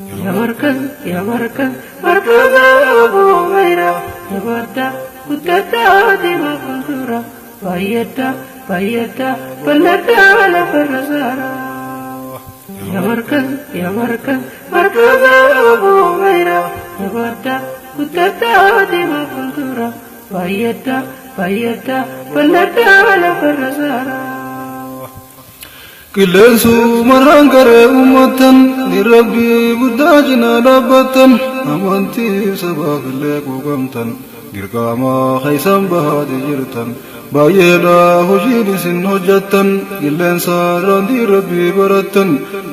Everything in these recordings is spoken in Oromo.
يا مركز يا مركز مركز أبو هريرة jabaadhaa guddadhaa deemaa fuuldura baay'adhaa baay'adhaa bal'adhaa lafarra saaraa. يا مركز يا مركز مركز أبو هريرة jabaadhaa guddadhaa deemaa fuuldura baay'adhaa baay'adhaa bal'adhaa lafarra saaraa. Qilleensumarraan garee uummattan rabbii guddaa cinaa dhaabbattan amantii sabaaf illee quuqamtan dirqama keessan bahaate jirtan baay'eedha hojiin isin hojjettan qilleensarraan rabbii barattan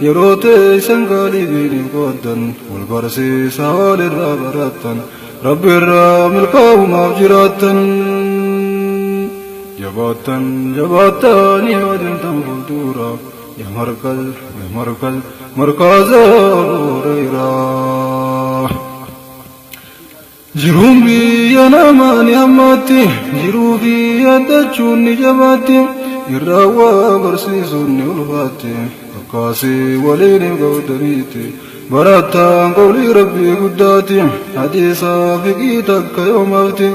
yeroo teessan gaalii qooddan wal barsiisaa walirraa barattan rabbi irraa milkaa'umaaf jiraattan. Jabaattan jabaatanii adeemtan fuuldura yaa markaz yaa markaz markaza Hureyraa. Jiruun biyya namaa ni hammaatti jiruu fi yaaddachuun ni jabaatti irraa waa barsiisuun ni ulfaatti akkaasii waliin hin gawdaniitti barattaan qawlii rabbii guddaati hadiisaa fiqii takka yoomafti.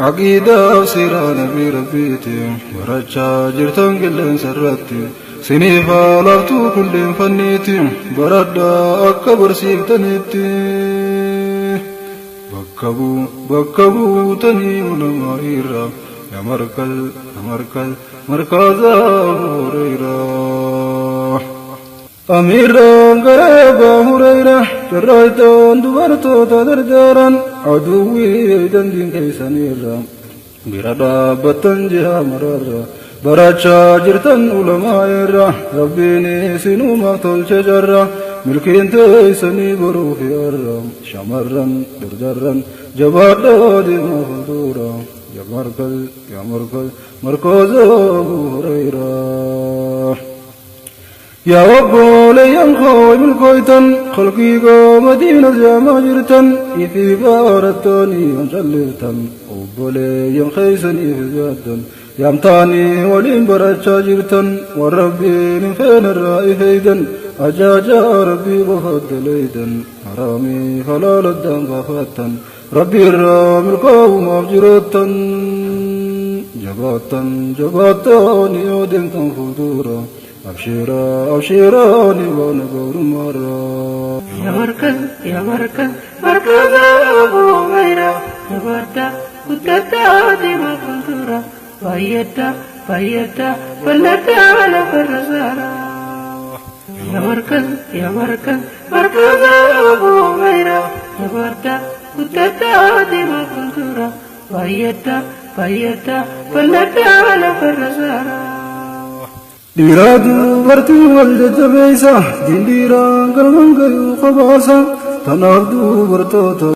Aqiidaaf seeraa nabii rabbiiti barachaa jirtan qilleensa irratti siniif laaftuu kulleen fanniiti baradhaa akka barsiiftanitti. Bakka bakka buutanii ulamaa irra yaa markaz yaa markaz markaza Hureyraa. Amiirraan garee Abaa Hureyraa carraaqxaan dubartoota dardaaran aduwwii dandiin keessanirra bira dhaabbattan jiha mararra barachaa jirtan ulamaa irra rabbiin isinumaaf tolche jarra milkiin teessanii boruuf yarra shamarran dardarran jabaadhaa deemaa fuuldura yaa markaz yaa markaz markaza Abuu Hureyraa. Yaa obboleeyyan koo milkooytan khalqiigaa madiina jaamaa jirtan ifii baarattanii hancalliftan obboleeyyan keeysaniif jaaddan yaamtaanii waliin barachaa jirtan waan rabbiin hin feenerraa ifeeydan ajaajaa rabbii qofaddaleeydan haraamii halaal addaan baafattan rabbi irraa milkaa'umaaf jiraattan jabaattan jabaattanii yoo deemtan fuuldura. أبشرا أبشرا نبان قول مرة يا مركز يا مركز مركز أبو هريرة jabaadhaa guddadhaa deemaa fuuldura baay'adhaa baay'adhaa bal'adhaa lafarra saaraa. يا مركز يا مركز مركز أبو هريرة jabaadhaa guddadhaa deemaa fuuldura baay'adhaa baay'adhaa bal'adhaa lafarra saaraa. Dhiiraa dubartii wal jajjabeessa diin dhiiraan galman gayuu qabaasa tanaaf dubartoota.